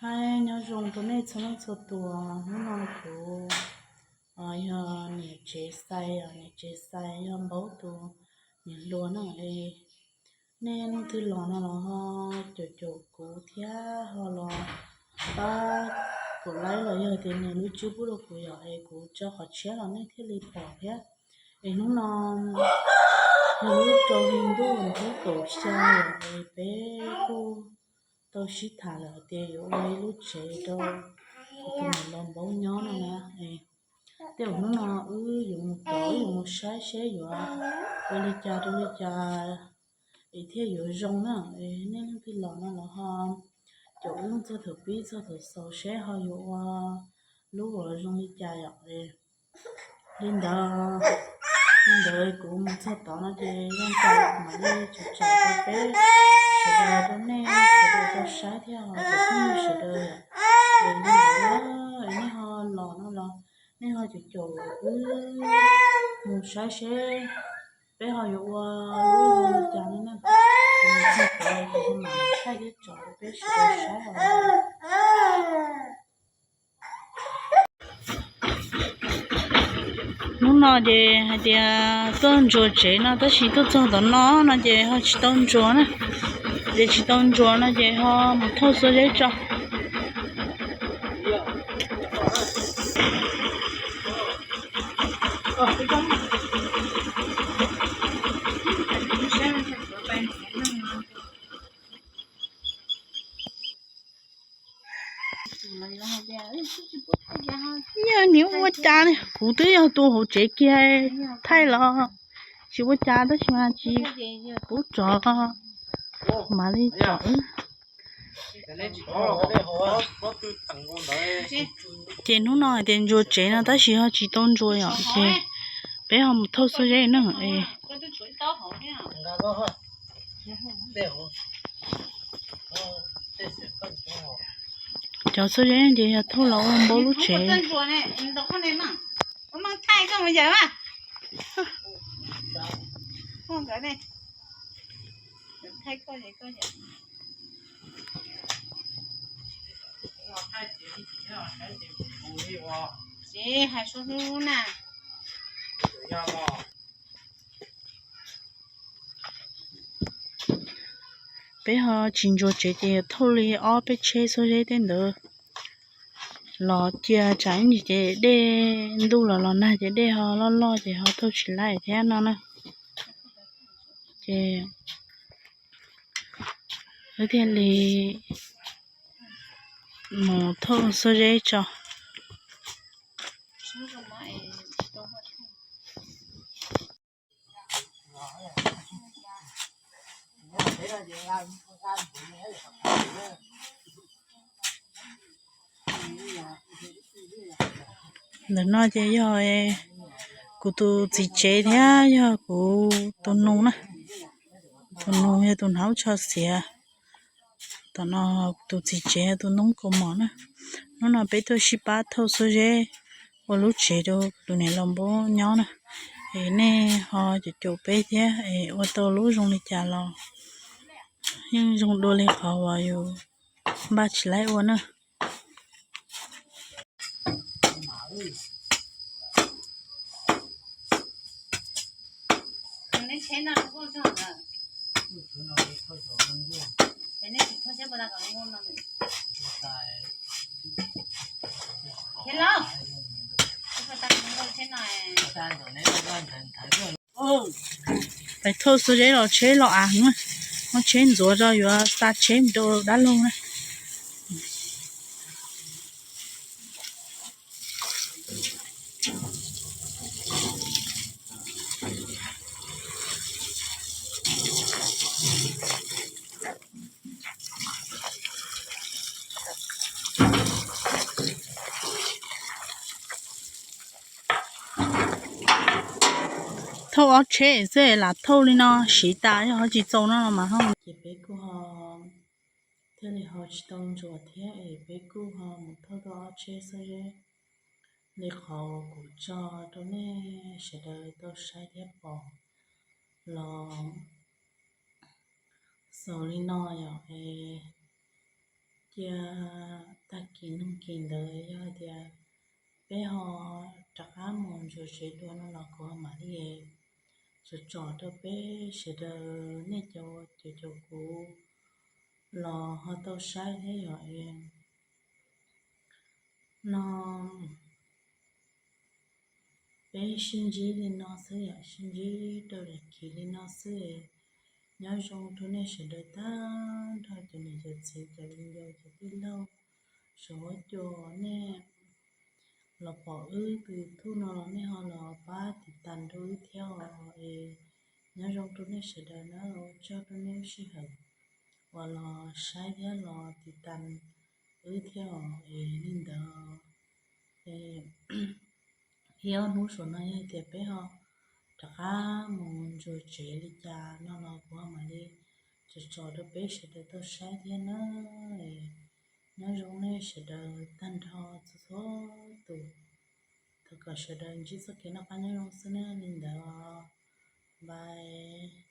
Hais nyob zoo rau nej txhua leej txhua tus, hnub no kuv yog niam tsev Xais, yog niam tsev Xais yog Npaub tus niam hluas na. Nej leej twg los no los ho caum caum kuv thiab ho los pab kuv like los yog tias nias lub tswb pub rau kuv yom, es kuv tso qhov tshiab los nej thiaj li pom thiab. Es hnub no yog lub rau hli ntuj thib kaum xya lawm es peb kuj tau sib tham lawm hais tias yuav ua ib lub tsev rau kuv tus niam laus Npaub nyob no na. Tej zaum hnub no wb yuav mus rov wb yuav mus saib seb yuav ua li cas rau li cas es thiaj yuav zoo na. Nej leej twg los no los ho caum wb txog thaum pib txog thaum xaus seb ho yuav ua lub uas zoo li cas yom. Li ntawd, li ntawd kuv mus txog tod no ces yeej tau mam li tso tseg rau peb sawv daws, rau nej sawv daws tau saib thiab ho cov phooj ywg sawv daws yom. Es li ntawd, nej ho los no los nej ho caum caum wb mus saib seb peb ho yuav ua lub zoo li cas no na. Kuv mus txog tod kuv mam thaij thiab tso rau peb sawv daws saib os. Hnub no ces hais tias tuaj ntsuas tsev no tab sis tuaj txog tom no no ces ho tsis tau ntsuas na. Ces tsis tau ntsuas no ces ho mus thauj xuab zeb tso. Yog niam ua cas ne, kuv twb yog tus hauv tsev kiag thaij los tsis ua cas tab sis mas tsis pub tso, mam li tso. Ces hnub no hais tias ntsuas tsev no tab sis ho tsis tau ntsuas yom, ces peb ho mus thauj xuab zeb na. Cov xuab zeb ces yog thauj los ua Npaub lub tsev. Peb ho tsis ntsuas tsev ces thauj li ob peb tsheb xuab zeb tej ntawd los cia tsam ib ntsis ces dej ntuj los los nag ces dej ho loj loj ces ho thauj tsis laib thiab no na. Ces wb thiaj li mus thauj xuab zeb tso. Ntawm no ces yog kuv tus txiv tsev thiab yog kuv tus nus na. Tus nus yog tus hnav ub tsho xiav. Tom no tus txiv tsev yog tus noob kaus mom na. Hnub no peb tuaj sib pab thauj xuab zeb ua lub tsev rau tus niam laus Npaub nyob na. Es nej ho caum caum peb thiab es ua tau lub zoo li cas los yeej zoo dua li qhov uas yus npaj tsis laib ua na. Pais thauj xuab zeb los tsheb los av heev, muab tsheb ntxuav tso yuav xa tsheb mus rau dab laug na. Thauj ob tsheb xwb lam thauj li no siv tas yog ho tsis txaus no los mas ho. Ces peb kuj ho thiaj li ho tsis tau ntsuas thiab es peb kuj ho mus thauj tau ob tsheb xuab zeb li qhov kuv tso rau nej sawv daws tau saib thiab pom los xaus li no yom. Es Cia tag kis neeg kis ntawd yog tias peb ho rov qab mus ntsuas tsev dua no los kuv mam li tsom tsom rau peb sawv daws nej cov caum kuv los ho tau saib thiab yom. No peb sib ntsib li no xwb yom, sib ntsib rau daim khiv li no xwb. Nyob zoo rau nej sawv daws tag nrho cov niam cov txiv, cov viv ncaus, cov tij laug, saum huab cua, nej los pom wb tus YouTube no los nej ho los pab tiv tas rau wb thiab os. Es nyob zoo rau nej sawv daws na, ua tsaug rau nej lub sij hawm uas los saib thiab los tiv tas wb thiab os. Es li ntawd, es ib ob hnub saum no yog tias peb ho rov qab mus ntsuas tsev li cas no los kuv mam li tsom tsom rau peb sawv daws tau saib thiab na. Nyob zoo nej sawv daws tag nrho txhua txhua tus, thov kom sawv daws ntsib txoj kev noj qab nyob zoo xwb na, li ntawd, bye.